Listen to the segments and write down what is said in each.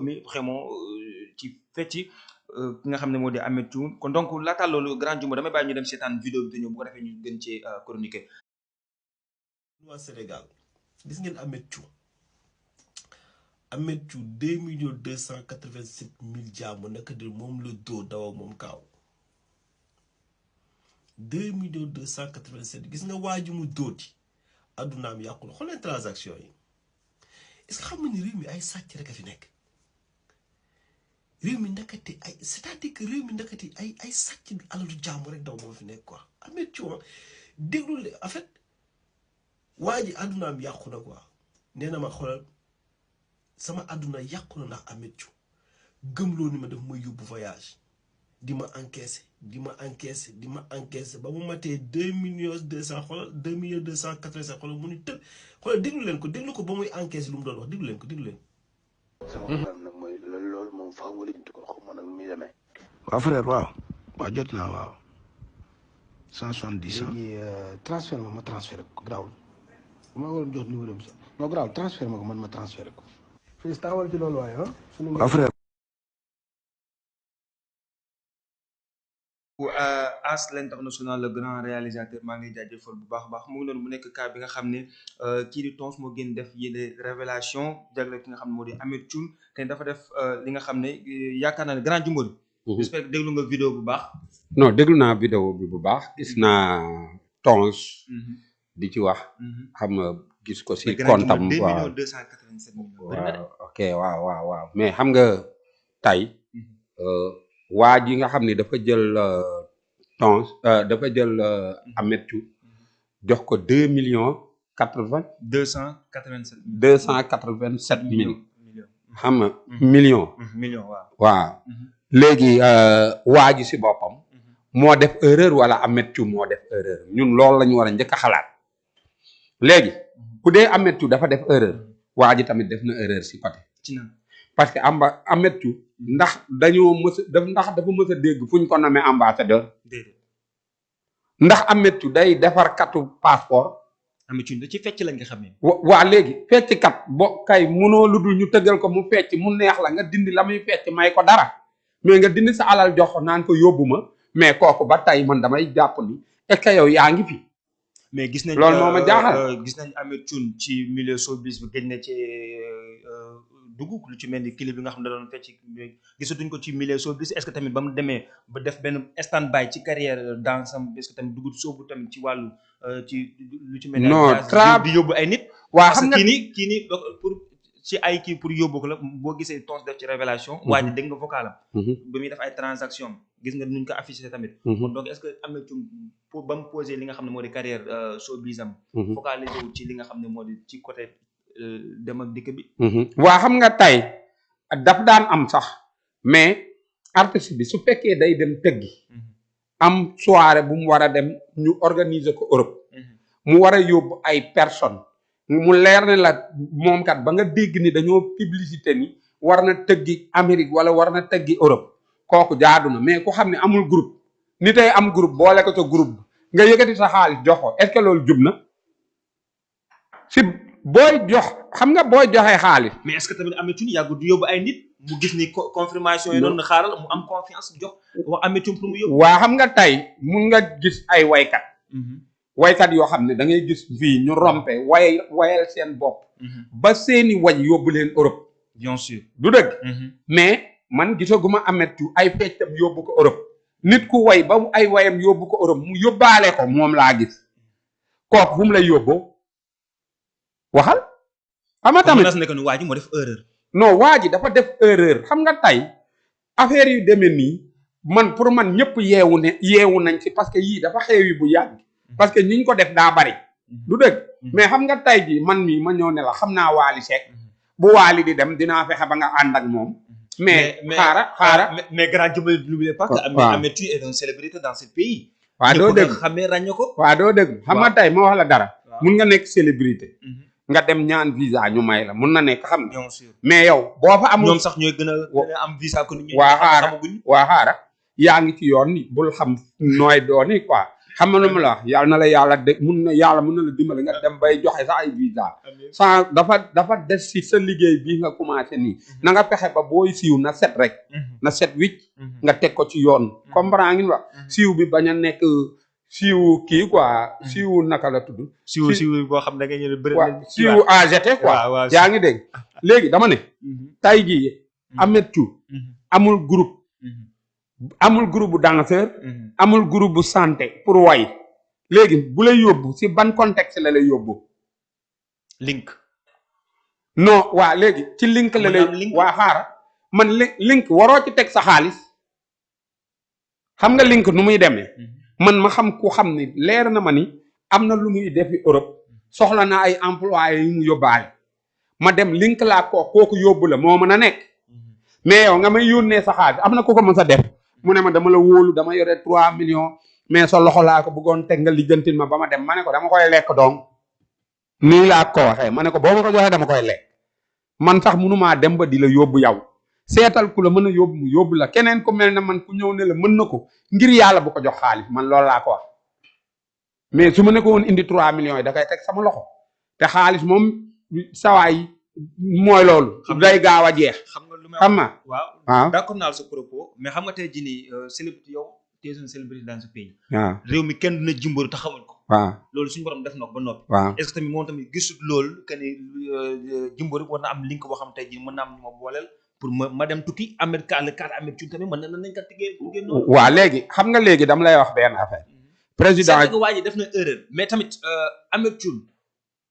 mi vraiment ci fecc ki nga xam ne moo di Ameth Thiou kon donc laata loolu grand Jumbo damay bàyyi ñu dem seetaan vidéo bi te ñëw bu ko defee ñu gën cee chroniquer. waa Sénégal gis ngeen Ameth Thiou 2,287,000 jàmm naka de moom la dóor daw ak moom kaaw 2,287 gis nga waa ji mu dóoti addunaam yàqu na xool leen transaction yi est-ce que xam nga ni réew mi ay sàcc rek a fi nekk réew mi ndakati ay c'est-à-dire que réew mi ndakati ay sàcc alalu jàmm rek daw moo fi nekk quoi Ameth Thiou déglu en fait waa ji addunaam yàqu na quoi nee na ma xoolal sama àdduna yàqu na ndax Ameth Thiou gëmloo ni ma daf may yóbbu voyage di ma encaissé ba mu matee 2,200,000 xoolal 2,287,000 xoolal mu ni tël xoolal déglu ko ba muy encaissé lu mu doon wax déglu leen ko. sama xaram nag mooy loolu moom faaw nga lijjanti ko xaw ma nag muy demee. waaw frère waaw jot naa waaw 170 ans. léegi transfert ma transféré ko garaawul bu ma waroon jox numéro bi sax non garaawul transfert ma ko man ma transféré ko. fii taxawal ci loolu waaye ah. waaw frère. As l'international le grand réalisateur maa ngi jaajëfal bu baax a baax mu ngi noonu mu nekk cas bi nga xam ne kii di Tonce moo gën def yéene révélation jagle ki nga xam ne moo di Ameth Thiou te dafa def li nga xam ne yaakaar naa ne grand Jumbo bi. j'espère que déglu nga vidéo bu baax. non déglu naa vidéo bi bu baax gis naa Tonce di ci wax. xam nga gis ko si kontam. waaw 2,287,000. waaw ok waaw mais xam nga tey. waa ji nga xam ne dafa jël Tonce dafa jël Ameth Thiou jox ko 2,287,000 xam nga million waaw léegi waa ji si boppam moo def erreur wala Ameth Thiou moo def erreur ñun loolu la ñu war a njëkk a xalaat léegi bu dee Ameth Thiou dafa def erreur waa ji tamit def na erreur si côté parce que Ameth Thiou ndax dañoo dafa mës a dégg fu ñu ko nommé ambassadeur ndax Ameth Thiou day defar katu passeport. Ameth Thiou da ci fecc lañ nga xamee. waa léegi fecc kat bo kay munoo lu dul ñu tëggal ko mu fecc mu neex la nga dindi la muy fecc may ko dara mais nga dindi sa alal jox naan ko yóbbu ma mais kooku ba tey man damay jàpp ni est-ce que yow yaa ngi fi. mais gis nañ loolu moo ma jaaxal gis nañ Ameth Thiou ci milieu showbiz bi gëj na ci dugg lu ci mel ni clip bi nga xam ne da doon fecc gisatuñ ko ci milieu showbiz est-ce que tamit ba mu demee ba def benn stand by ci carrière danse am est-ce que tamit dugg soobu tamit ci wàllu ci lu ci mel ni di yóbbu ay nit. waa xam nga kii nii pour ci ay kii pour yóbbu ko la boo gisee Tonce def ci révélation waa ji dégg nga vocalam ba muy def ay transaction gis nga nuñ ko affiché tamit kon donc est-ce que Ameth Thiou pour ba mu posé li nga xam ne moo di carrière showbiz am focalisé wu ci li nga xam ne moo di ci côté dem ak dikk bi. waa xam nga tey daf daan am sax mais artiste bi su fekkee day dem tëggi am soirée bu mu war a dem ñu organiser ko Europe mu war a yóbbu ay personnes mu leer ne la moom kat ba nga dégg ni dañoo publicité ni war na tëggi Amérique wala war na tëggi Europe kooku jaadu na mais ku xam ne amul groupe ni tey am groupe boole ko sa groupe nga yëkkati sa xaalis jox ko est-ce que loolu jub na si booy jox xam nga booy joxe xaalis. mais est-ce que tamit Ameth Thiou yàggu du yóbbu ay nit mu gis ni confirmation yi noonu na xaaral mu am confiance jox wax Ameth Thiou pour mu yóbbu. waa xam nga tey mun nga gis ay waykat yoo xam ne da ngay gis fii ñu rompe wayal seen bopp ba seeni way yóbbu leen Europe bien sûr du dëgg mais man gisaguma Ameth Thiou ay feccam yóbbu ko Europe nit ku way ba ay wayam yóbbu ko Europe mu yóbbaale ko moom laa gis kooku fu mu lay yóbboo waxal xam nga tamit nekk ni waa ji moo def erreur. non waa ji dafa def erreur xam nga tey affaire yu demee nii man pour man ñëpp yeewu nañ ci parce que yii dafa xeewi bu yàgg parce que ñiñ ko def daa bari du dëgg mais xam nga tey ji man mii ma ñëw ne la xam naa Wally Seck bu Wally di dem dinaa fexe ba nga ànd ak moom mais xaara mais grand Jumbo n'oubliez pas que Ameth Thiou est une célébrité dans ce pays. waaw doo dëgg xamee ràññoo ko. waaw doo dëgg xam nga tey ma wax la dara mun nga nekk célébrité nga dem ñaan visa ñu may la mun na nekk xam nga. bien sûr mais yow boo fa amul ñoom sax ñooy gën a am visa ko nit ñi waa xaara yaa ngi ci yoon ni bul xam nooy dooni quoi xam nga lu ma la wax yàlla na la yàlla de mun na la dimbali nga dem bay joxe sax ay visa sans dafa des si sa liggéey bii nga commencé nii na nga fexe ba booy siiw na set rek na set wicc nga teg ko ci yoon comprendre ngeen wax siiw bi bañ a nekk siiw kii quoi siiw naka la tudd siiw boo xam da nga ñëw bëri siiw AGT quoi yaa ngi dégg léegi dama ne tay jii Ameth Thiou amul groupe bu danseur amul groupe bu santé pour way léegi bu lay yóbbu si ban contexte la lay yóbbu link non waa léegi ci link la lay waa xaara man link waroo ci teg sa xaalis xam nga link nu muy demee man ma xam ku xam ni leer na ma ni am na lu muy defi Europe soxla na ay employés yu mu yóbbaale ma dem link laa kooku yóbbu la moo mën a nekk mais yow nga may yónnee sa xaalis am na ku ko mën sa def mu ne ma dama la wóolu dama yore 3 millions mais sa loxo laa ko bëggoon teg nga lijjantil ma ba ma dem ma ne ko dama koy lekk donc nii laa ko waxee ma ne ko boo ma ko joxee dama koy lekk man sax mënumaa dem ba di la yóbbu yow seetal ku la mën a yóbbu mu yóbbu la keneen ku mel ne man ku ñëw ne la mën na ko ngir yàlla bu ko jox xaalis man loolu laa ko wax mais su ma ne ko woon indi 3 millions yi da koy teg sama loxo te xaalis moom sawaay mooy loolu day gaaw a jeex xam nga waaw d'accord naa sa propos mais xam nga tey jii nii célébrité yow t'es une célébrité dans ce pays waaw réew mi kenn dina jimbaru te xamuñ ko waaw loolu suñu borom def na ko ba noppi waaw est-ce que tamit moom tamit gisut loolu que ni jimbaru war na am link boo xam tey jii mën na am ñu ma booleel pour ma dem tukki Ameth Thiou tamit mën na nañ ko tiggee noonu waaw léegi xam nga léegi dama lay wax benn affaire président c'est que waa ji def na erreur mais tamit Ameth Thiou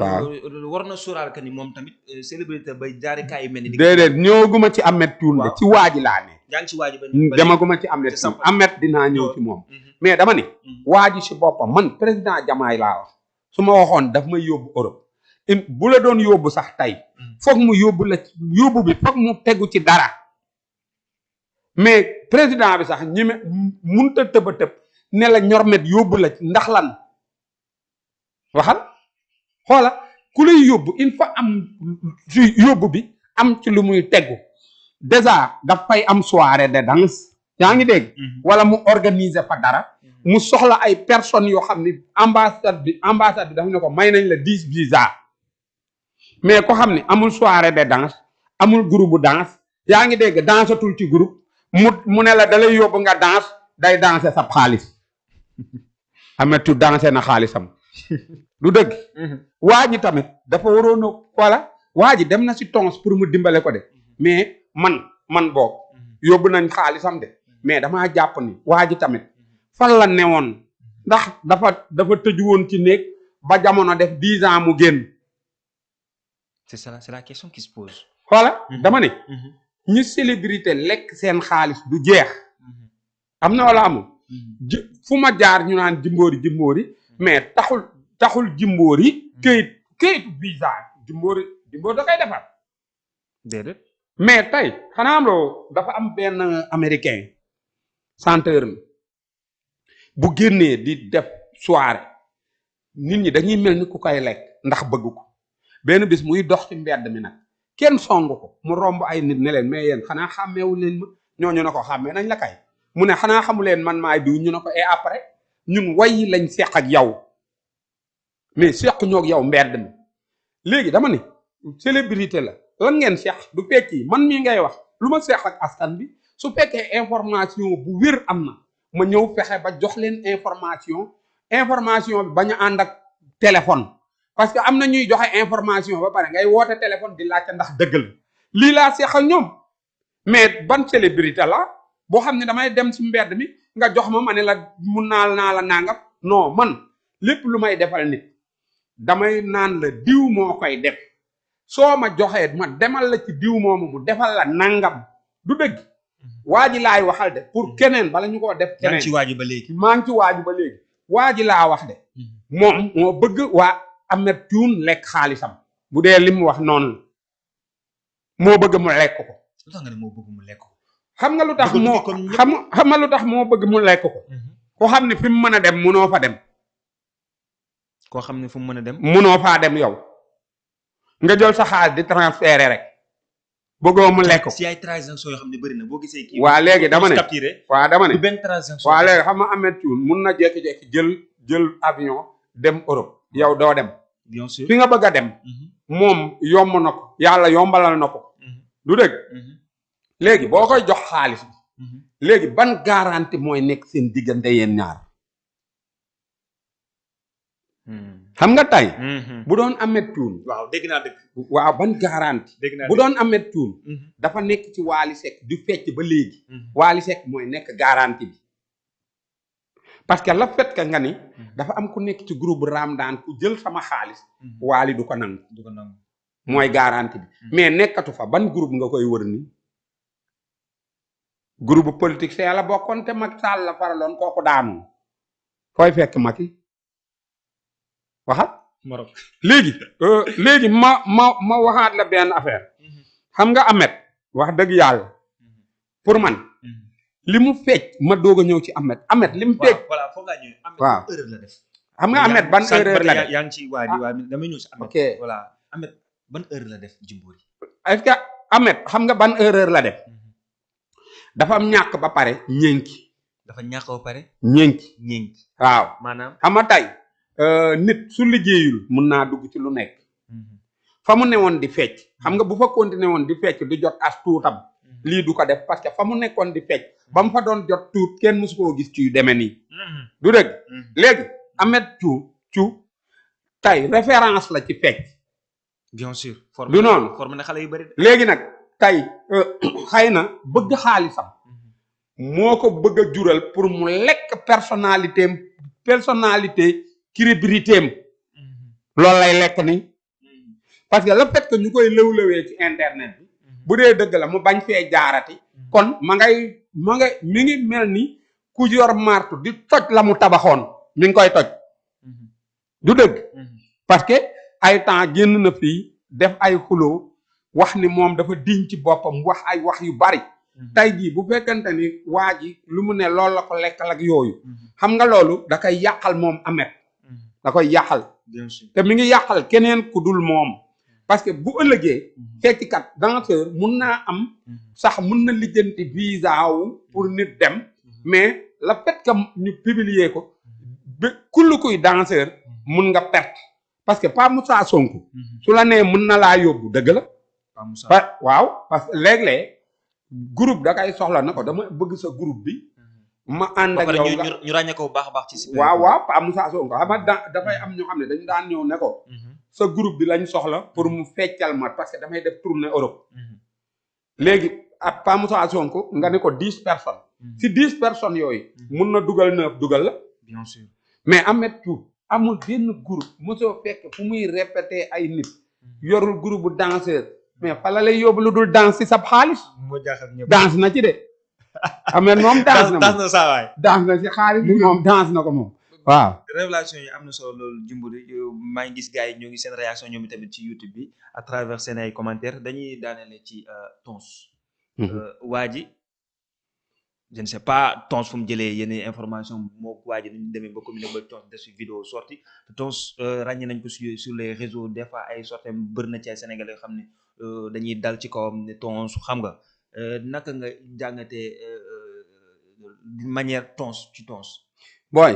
waaw war na sóoraal que ni moom tamit célébrité bay jaari kaay yu mel ni déedéet ñëwaguma ci Ameth Thiou de ci waa ji laa ne yaa ngi ci waa ji ba demaguma ci Ameth Thiou Ameth dinaa ñëw ci moom mais dama ne waa ji si boppam man président Diomaye laa wax su ma waxoon daf may yóbbu Europe bu la doon yóbbu sax tey foog mu yóbbu la yóbbu bi foog mu tegu ci dara mais président bi sax ñi munta tëba tëb ne la ñormet yóbbu la ndax lan waxal xoola ku lay yóbbu il faut am ci yóbbu bi am ci lu muy tegu déjà daf fay am soirée de danse yaa ngi dégg wala mu organiser fa dara mu soxla ay personnes yoo xam ni ambassade bi dafa ne ko may nañ la 10 visa mais ko xam ni amul soirée de danse amul groupe bu danse yaa ngi dégg dansatul ci groupe mu ne la da lay yóbbu nga danse day danser sa xaalis Ameth Thiou danser na xaalisam du dëgg waa ji tamit dafa waroon a voilà waa ji dem na si tons pour mu dimbale ko de mais man boobu yóbbu nañ xaalisam de mais damaa jàpp ni waa ji tamit fan la newoon ndax dafa tëju woon ci néeg ba jamono def 10 ans mu génn c'est la question qui se pose voilà dama ne ñu célébrité lekk seen xaalis du jeex am na wala amul fu ma jaar ñu naan jimboori mais taxul jimboori këyitu visa jimboori da koy defar déedéet mais tey xanaa am loo dafa am benn américain chanteur mi bu génnee di def soirée nit ñi dañuy mel ni ku koy lekk ndax bëgg ko benn bis muy dox ci mbedd mi nag kenn song ko mu romb ay nit ne leen mais yéen xanaa xàmmeewu leen ma ñooñu ne ko xàmmee nañ la kay mu ne xanaa xamu leen man maay diw ñu ne ko et après ñun way lañ seq ak yow mais seq ñoog yow mbedd mi léegi dama ne célébrité la lan ngeen seq du fekki man mii ngay wax lu ma seq ak askan bi su fekkee information bu wér am na ma ñëw fexe ba jox leen information bi bañ a ànd ak téléphone parce que am na ñuy joxe information ba pare ngay woote téléphone di laajte ndax dëgg la lii laa seq ak ñoom mais ban célébrité la boo xam ne damay dem ci mbedd mi nga jox ma ne la mun naa la nangam non man lépp lu may defal nit damay naan la diw moo koy def soo ma joxee ma demal la ci diw moomu mu defal la nangam du dëgg waa ji laay waxal de pour keneen bala ñu koo def keneen ci waaju ba léegi maa ngi ci waaju ba léegi waa ji laa wax de moom moo bëgg waa Ameth Thiou lekk xaalisam bu dee li mu wax noonu la moo bëgg mu lekk ko lu tax nga ne moo bëgg mu lekk ko xam nga lu tax xam nga lu tax moo bëgg mu lekk ko ko xam ne fi mu mën a dem munoo fa dem koo xam ne fu mu mën a dem munoo faa dem yow nga jël sa xaalis di transférer rek bëggoo mu lekk ko si ay transaction yoo xam ne bëri na boo gisee kii waa léegi dama ne capturé waa dama ne du benn transaction waa léegi xam nga Ameth Thiou mun na jékki-jékki jël jël avion dem Europe yow doo dem bien sûr. fi nga bëgg a dem moom yomb na ko yàlla yombalal na ko du dëgg léegi boo koy jox xaalis bi léegi ban garantie mooy nekk seen diggante yéen ñaar xam nga tey bu doon Ameth Thioune waaw dégg naa dëgg. waaw ban garantie dégg naa bu doon Ameth Thioune dafa nekk ci Wally Seck di fecc ba léegi Wally Seck mooy nekk garantie bi parce que la fait que nga ni dafa am ku nekk ci groupe Ramdan ku jël sama xaalis Wally du ko nangu du ko nangu. mooy garantie bi mais nekkatu fa ban groupe nga koy wër ni groupe politique c'est la bokkoon te Macky Sall la faraloon kooku daanu fooy fekk Macky waxat Maroc. léegi ma waxaat la benn affaire xam nga Ameth wax dëgg yàlla pour man li mu fecc ma doog a ñëw ci Ameth li mu fecc voilà foog ngaa ñëw. waaw erreur la def. xam nga Ameth ban erreur la def yaa ngi ci waa dama ñëw si Ameth. ok voilà Ameth ban erreur la def Jimbori. est-ce que Ameth xam nga ban erreur la def dafa am ñàkk ba pare ñénki dafa ñàkk ba pare. ñénki waaw maanaam. xam nga tey nit su liggéeyul mun naa dugg ci lu nekk fa mu newoon di fecc xam nga bu fa continué woon di fecc du jot as tuutam lii du ko def parce que fa mu nekkoon di fecc ba mu fa doon jot tuut kenn musu koo gis ci yu demee nii du dëgg léegi Ameth Thioune tey référence la ci fecc bien sûr. du noonu forme na xale yu bëri. léegi nag tey xëy na bëgg xaalisam moo ko bëgg a jural pour mu lekk personnalité crédibilité am loolu lay lekk ni parce que le fait que ñu koy lëw-lëwee ci internet bi bu dee dëgg la mu bañ fee jaarati kon mi ngi mel ni ku yor martu di toj la mu tabaxoon mi ngi koy toj du dëgg parce que ay temps génn na fii def ay xuloo wax ni moom dafa diñ ci boppam wax ay wax yu bari tey jii bu fekkante ni waa ji lu mu ne loolu la ko lekkal ak yooyu xam nga loolu da koy yàqal moom Ameth da koy yàqal te mi ngi yàqal keneen ku dul moom parce que bu ëllëgee feccikat danseur mun naa am sax mun na lijjanti visa wu pour nit dem mais le fait que ñu publier ko ba kullu kuy danseur mun nga perte parce que Pa Moussa Sonko su la nee mun na laa yóbbu dëgg la waaw parce que léeg-léeg groupe da kay soxla na ko dama bëgg sa groupe bi ma ànd ak yow ñu ràññee ko bu baax a baax ci waaw Pa Moussa Sonko xam nga dafay am ñoo xam ne dañu daan ñëw ne ko sa groupe bi lañ soxla pour mu feccal ma parce que damay def tournée Europe léegi ak Pa Moussa Sonko nga ne ko 10 personnes si 10 personnes yooyu mun na dugal 9 dugal la bien sûr mais Ameth Thioune amul benn groupe mosoo fekk fu muy répété ay nit yorul groupe bu danseur mais fa la lay yóbbu lu dul danse si sab xaalis moo jaaxal ñëpp danse na ci de Ameth moom danse na na saa waay danse na si xaalis bi moom danse na ko moom waaw révélation yi am na solo loolu Jimbori maa ngi gis gars yi ñoo ngi seen réaction ñoom tamit ci YouTube bi à travers seen ay commentaires dañuy daanele ci Tons waa ji je ne sais pas Tons fu mu jëlee yenn information moo waa ji nañu demee ba communiqué ba Tons def si vidéo sorti te Tons ràññee nañ ko sur les réseaux des fois ay sortem bëri na ci ay Sénégalais yoo xam ne dañuy dal ci kawam ne Tons xam nga naka nga jàngatee d'une manière Tons ci Tons booy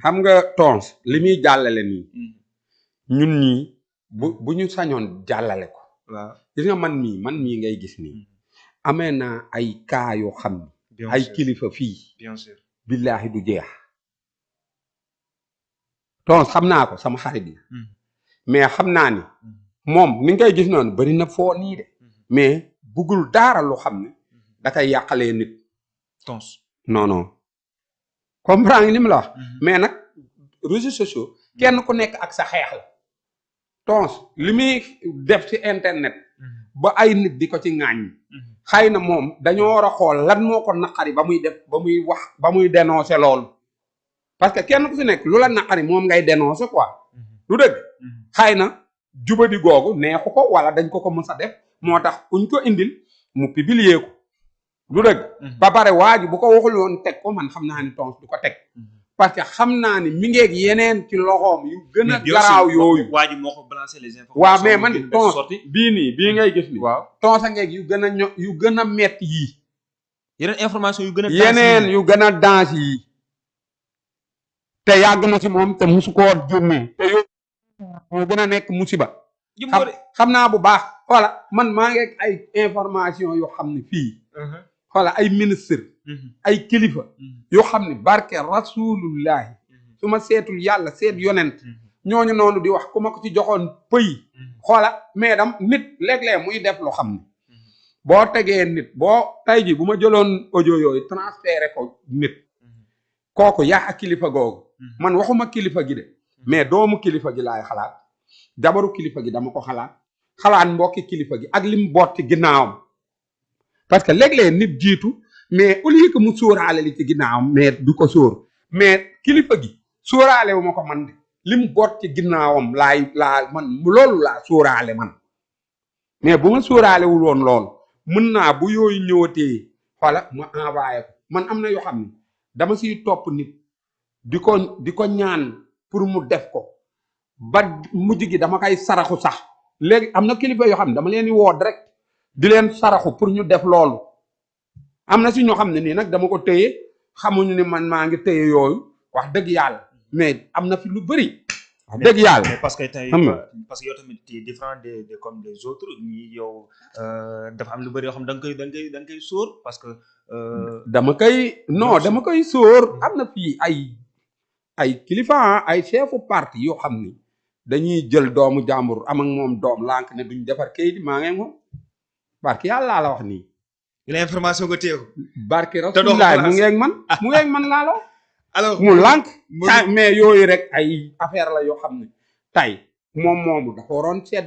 xam nga Tons li muy jàllale nii ñun ñii bu ñu sañoon jàllale ko waaw gis nga man mii ngay gis nii amee naa ay cas yoo xam ni ay kilifa fii bien sûr billaahi du jeex Tons xam naa ko sama xarit yi mais xam naa ni moom ni nga koy gis noonu bari na foo nii de mais buggul daara lu xam ne da koy yàqalee nit Tons non comprendre nga li mu la wax mais nag réseaux sociaux kenn ku nekk ak sa xeex la Tons li muy def ci internet ba ay nit di ko ci ŋaañ xëy na moom dañoo war a xool lan moo ko naqari ba muy def ba muy wax ba muy dénoncer loolu parce que kenn ku ci nekk lu la naqari moom ngay dénoncer quoi du dëgg xëy na jubadi googu neexu ko wala dañ ko mës a def moo tax kuñ ko indil mu publier ko du dëgg ba pare waa ji bu ko waxul woon teg ko man xam naa ni Tons du ko teg parce que xam naa ni mi ngeeg yeneen ci loxoom yu gën a garaaw yooyu waa ji moo ko balancer les informations waaw mais man Tons bii ngay gis ni waaw Tons a ngeeg yu gën a metti yii yeneen information yu gën a yeneen yu gën a danse yii te yàgg na ci moom te musu koo génnee te yooyu moo gën a nekk musiba xam naa bu baax voilà man maa ngi ay information yoo xam ne fii voilà ay ministre ay kilifa yoo xam ne barke rasulullahi su ma seetul yàlla seet yonent ñooñu noonu di wax ku ma ko ci joxoon pëy xoola mais dam nit léeg-léeg muy def loo xam ne boo tegee nit boo tey ji bu ma jëloon audio yooyu transféré ko nit kooku yaa kilifa googu man waxuma kilifa gi de mais doomu kilifa gi laay xalaat jabaru kilifa gi dama ko xalaat mbokki kilifa gi ak lim boot ci ginnaawam parce que léeg-léeg nit jiitu mais au lieu que mu sóoraale li ci ginnaawam mais du ko sóor mais kilifa gi sóoraale wu ma ko man de lim boot ci ginnaawam laa man loolu laa sóoraale man mais bu ma sóoraale wul woon loolu mën naa bu yooyu ñëwatee wala ma envoyé ko man am na yoo xam ne dama siy topp nit di ko ñaan pour mu def ko ba mujj gi dama koy saraxu sax léegi am na kilifa yoo xam ne dama leen di woo direct di leen saraxu pour ñu def loolu am na si ñoo xam ne nii nag dama ko téye xamuñu ni man maa ngi téye yooyu wax dëgg yàlla mais am na fi lu bëri wax dëgg yàlla mais parce que tey parce que yow tamit tu es différent de comme les autres ñi yow dafa am lu bëri yoo xam da nga koy sóor parce que dama koy sóor am na fii ay kilifa ay chefu parti yoo xam ni dañuy jël doomu jàmbur am ak moom doom lànk ne duñ defar kayit maa ngi moom barke yàlla la wax nii l'information nga téye ko barke rasulullah mu ngi man laa la alors mu lànk mais yooyu rek ay affaire la yoo xam ne tey moom moomu dafa waroon seet